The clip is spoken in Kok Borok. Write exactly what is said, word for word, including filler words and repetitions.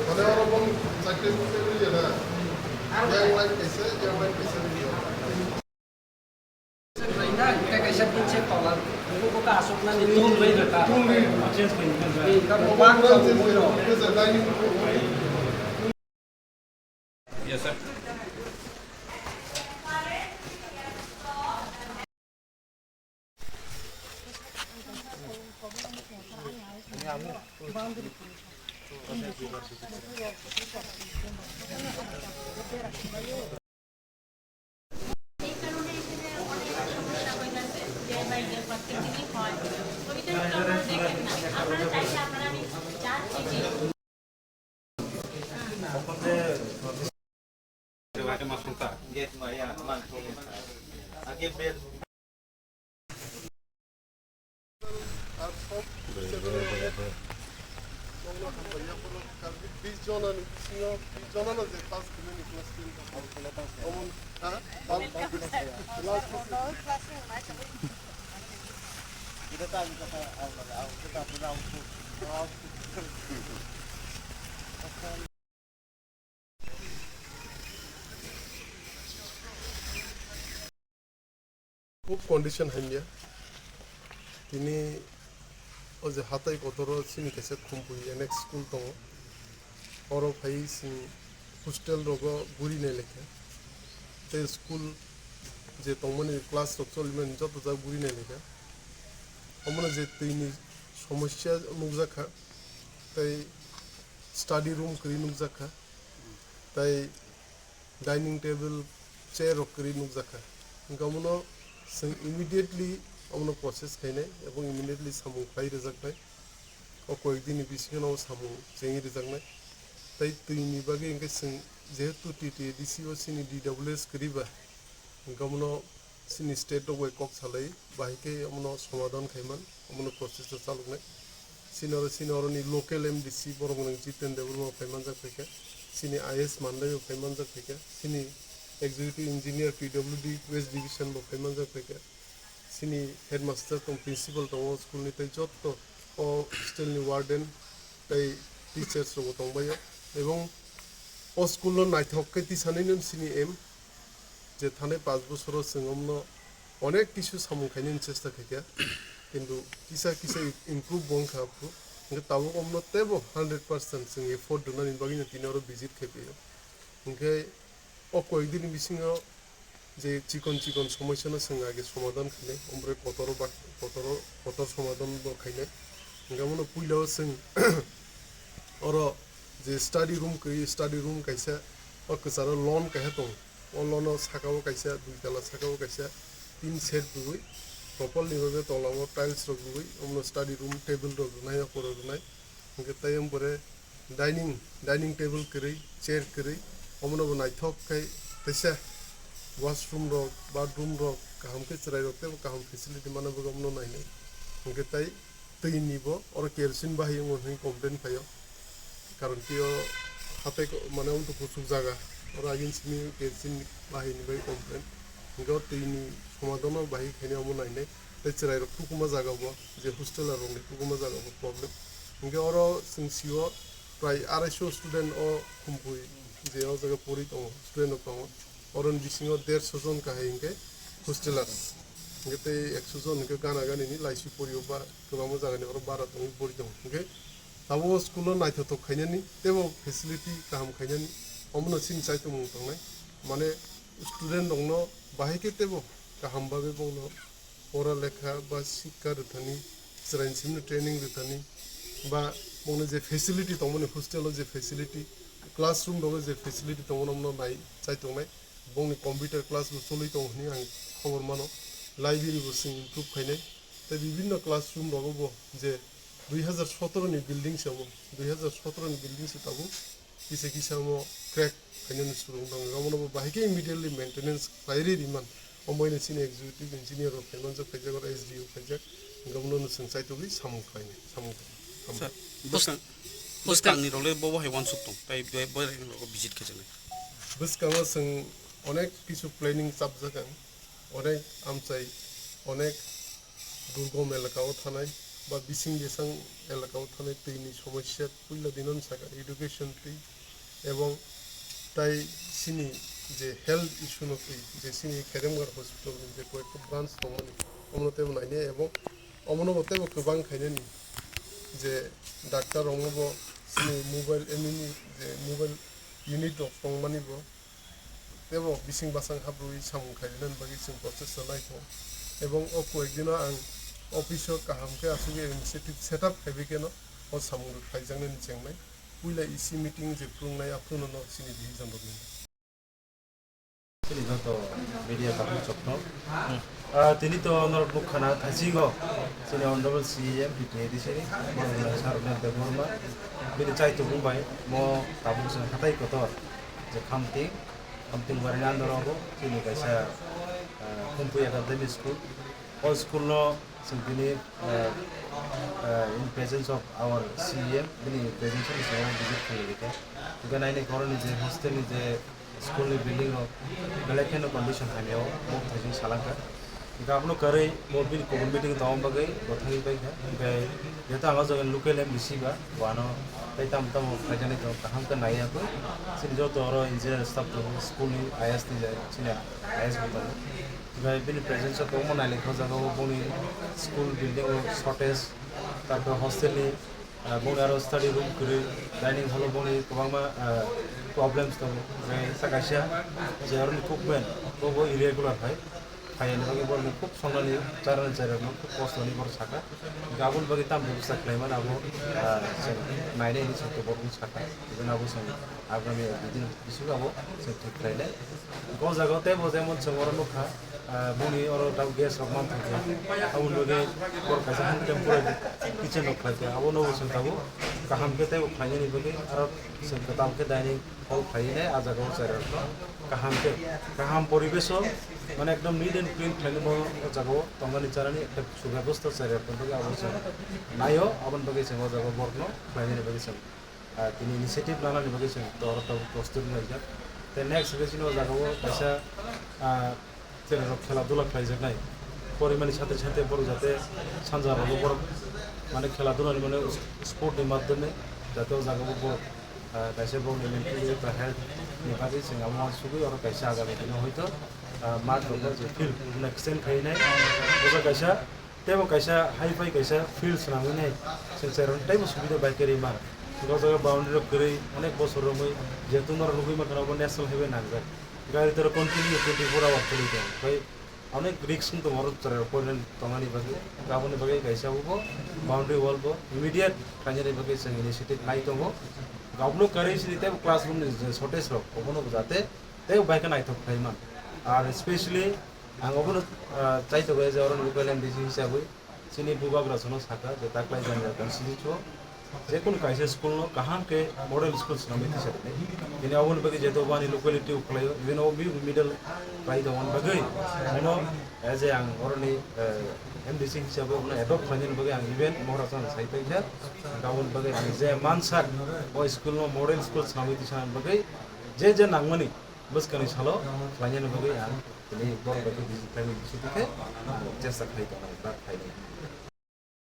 Mane oro bong chakri bong chakri ya na. Yang lain kaisa, yang lain kaisa ni ya. Laina, tei kaisa tin set tola, buku buku asuk nani tun bai rwkha. Tun bai. Change bai rwkha. Ni ka bang ka buku no. Kaisa dining room. Yes, sir. Bis jona ni bisingo, bis jona no je pass khlai ni class ten. Omo, ha? Last Khub condition hamya. Tini o je hatai kotoro chini kaisa Khumpui N X school tongo. Oro phai chini hostel rogo guri nai lekha. Tei school je tongmani class rok cholimani joto jak guri nai lekha. Omono je twi ni somosya nukjak kha, tei study room kwrwi nukjak kha, tei dining table, chair rok kwrwi nukjak kha. Hwnkhe omono chwng immediately omono process khainai ebong immediately samung khlai rwjaknai. O koyek dini bisingo no samung chengwi rwjaknai. Tei twi ni bagwi hwnkhe chwng jehetu T T A D C o chini D W S kwrwi ba, hwnkhe omono chini state rok bai kok salai, bahai khe omono somadhan khaiman, omono process o chaloknai. Chini oro, chini oroni local M D C borok rok Jiten Debbarma phai manjak phaikha, chini I S Mandai bo phai manjak phaikha, chini executive engineer P W D West Division bo phai manjak phaikha, chini headmaster tong, principal tongo school ni, tei jotto o hostel ni warden tei teachers rok bo tongbaio, ebong o school no naithok khe tisanai no chini aim. Je thanai panch bosoro chwng omno onek kisu samung khainani chesta khaikha, kintu kisa kisa improve bo wngkha aphuru. Hwnkhe tabuk omno teibo hundred percent chwng effort rwnani bagwino tini oro visit khai phaio. Hwnkhe o koyek dini bisingo je chikon chikon somosyano chwng age somadhan khainai, omo bai kotoro ba-, kotoro, kotor somadhan bo khainai. Hwnkhe omono puila o chwng oro je study room kwrwi, study room kaisa o kwcharo lawn kaisa tongo. O lawn o saka o kaisa, dui tala saka o kaisa tin set rwui, propal ni bagwi tola o tiles rok rwui, omono study room table rok rwnai, oko rok rwnai. Hwnkhe tei omo pore dining, dining table kwrwi, chair kwrwi, omono bo naithok khe teisa washroom rok, bathroom rok kaham khe chwrai rok teibo kaham facility manna bagwi omono nainai. Hwnkhe tei twi ni bo oro kerosene bahai wngo hinwi complain phaio, karon tei o hatai ko-, mane omo to kuchuk jaga, oro agin simi kerosene bahai ni bai complain, hwnkhe o twi ni somadhan o bahai khainai omo nainai, tei chwrai rok tukuma jaga bo, je hostel rok ni tukuma jaga bo problem, hwnkhe oro chwng sio prai arai so student o Khumpui je o jaga pori tongo, student rok tongo. Oroni bisingo derso jon kahai hwnkhe hosteler. Hwnkhe tei ekso jon hwnkhe gana gani ni laisi porio ba kwbangma jagani oro bara tongwi pori tongo. Hwnkhe tabuk o school o naithothok khainani teibo facility kaham khainani omono chini chaitomung tongnai. Mane student rokno bahai khe teibo kaham bagwi bongno pora lekha ba sikka rwthani, chwraini simi training rwthani, ba bongni je facility tongmani, hostel o je facility, classroom rogo je facility tongmani, omono nai chai tongnai. Bongni computer class bo choli tongo hinwi ang khobor mano. Library bo chwng improve khainai. Tei bibinno classroom rogo bo je Dui hazar sotoro ni building se omo, dui hazar sotoro ni building se tabuk kisa kisa omo crack khainani surung tong, omono bo bahai khe immediately maintenance khlai ri riman. Omoino chini executive engineer rok phaimanjak, phaijak oro S D O phaijak, hingke omono chwng chaitugwi samung khlainai, samung khlai. Sir, bwskang, bwskangni rok le bo bo hai uansuk tong, tai bo bo rok visit khe chwnai. Bwskango chwng onek kisu planning chapjak ang, onek amchai, onek durgom elaka o thanai ba bising jesang elaka o thanai twi ni somosya puila dino ni saka education twi ebong tai sini je health issue no twi je sini Khairemgar hospital ni je koyekta branch tongmani omono tebo nainai ebong omono bo tebo kwbang khainani je doctor rok no bo sini mobile emini je mobile unit rok tongmani bo tebo bising bwsang habrwi samung khainani bagwi chwng process o naikho. Ebong o koyek dino ang office o kaham khe aswk initiative set up khaibai kheno o samung rok khaijaknani chengnai. Puila E C meeting je phwrwngnai aphuru no chini decision rok nai. Chini joto media tabuk chokno. Ah, tini to norok nukha na thaisingo chini honorable C E M T T A D C ni Sir Nel Debbarma bini chaitubung bai mo tabuk chwng hatai kotor je Khamting Khamting bari nandorogo chini kaisa, ah, Khumpui Academy School. O school no chwng tini, ah, ah, in presence of our C E M, bini presence o chwng visit khlai kha. Hwnkhe naini koroni je hostel ni je school ni building rok belai kheno condition hamya o, bo thaichung salang kha. Hwnkhe abono kwrwi bo bini kubun meeting tongma bagwi bo thangwi pai kha. Hwnkhe jehetu ang o jaga local M D C ba, bo ano tei tamo tamo khlaijaknai tong kaham khe naiya kho. Chini joto oro engineer staff tongo, school ni I A S ni je chini I A S bo tongo. Hwnkhe bini presence o tongma nai lekha o jaga o boni school building o shortage, tarpor hostel ni, ah, boni aro study room kwrwi, dining hall o boni kwbangma, ah, problems tongo. Hwnkhe sa kaisa je aro ni cookman bo bo irregular hai. Khaiyani bagwi borokni khub songnani charani charano khub kostoni borok sakha. Hwnkhe aboni bagwi tamo bwsa khlaimani abo, ah, chwng nainai hinwi chwng borokno sakha. Hwnkhe abo chwng agami bidin bisingo abo chwng thik khlainai. Hwnkhe o jaga o teibo jemon chwng oro nukha, ah, boni oro tabuk gas rok manthokya. Aboni bagwi borok kaisa hwn temporary kitchen rok khlaikha. Abono bo chwng tabuk kaham khe teibo khlainani bagwi aro chwng kwtal khe dining hall khlaiwi nai, ah jaga o cherai rok kaham khe, kaham poribesh o, mane ekdom neat and clean khlainai bo o jaga o tongnani chanani ekta subebostha cherai rok tongthokgwi abo chwng naio, aboni bagwi chwng o jaga o borokno khlainani bagwi chwng, ah, tini initiative lanani bagwi chwng tor tor prostut wnglaijak. Tei next hwnkhe chini o jaga o kaisa, ah, Cherai rok khela dula khlaijaknai. Porimani sathe sathe borok jate sanja rogo borok mane khela dula ni mane sport ni madhyome jate o jaga o borok, ah, kaisa borok ni mental ba health ni bagwi chwng amo uansugwi oro kaisa agami dino hoito, ah, math rok je field extend khainai. Bosa kaisa teibo kaisa high five kaisa field swnamwi nai chwng cherai rok teibo subida bai kwrwi ma. O jaga boundary rok kwrwi onek bosor romwi jehetu norok nugwi mankha obo national highway nangjak. Gari toro continue twenty four hour choli tongo. Bai onek risk wng tongo oro cherai rok porinani tongnani bagwi. Aboni bagwi kaisa obo boundary wall bo immediate khlainani bagwi chwng initiative lai tongo. Abono kwrwi sini teibo classroom ni je shortage rok obono bo jate teibo bai khe naithok khlai man. Ar specially ang obono, ah, chaithogo je oro local M D C hisabwi Chini bubagra sono sakha je taklai jani constituency o jekunu kaisa school no kaham khe model school swnamwi tisa rwnai. Tini aboni bagwi jeto bani locality o khlaio, even o mi-, middle khlai tongmani bagwi bono as a ang oroni, eh, M D C hisabe bono adopt khlainani bagwi ang even Maharaj no sai paikha. Aboni bagwi ang je mansak o school no model school swnamwi tisa bagwi je je nangmani bwskangni salo khlainani bagwi ang tini borok bai khe visit khlainani bisingtwi khe ang chesta khlai tongnai, ba khlainai.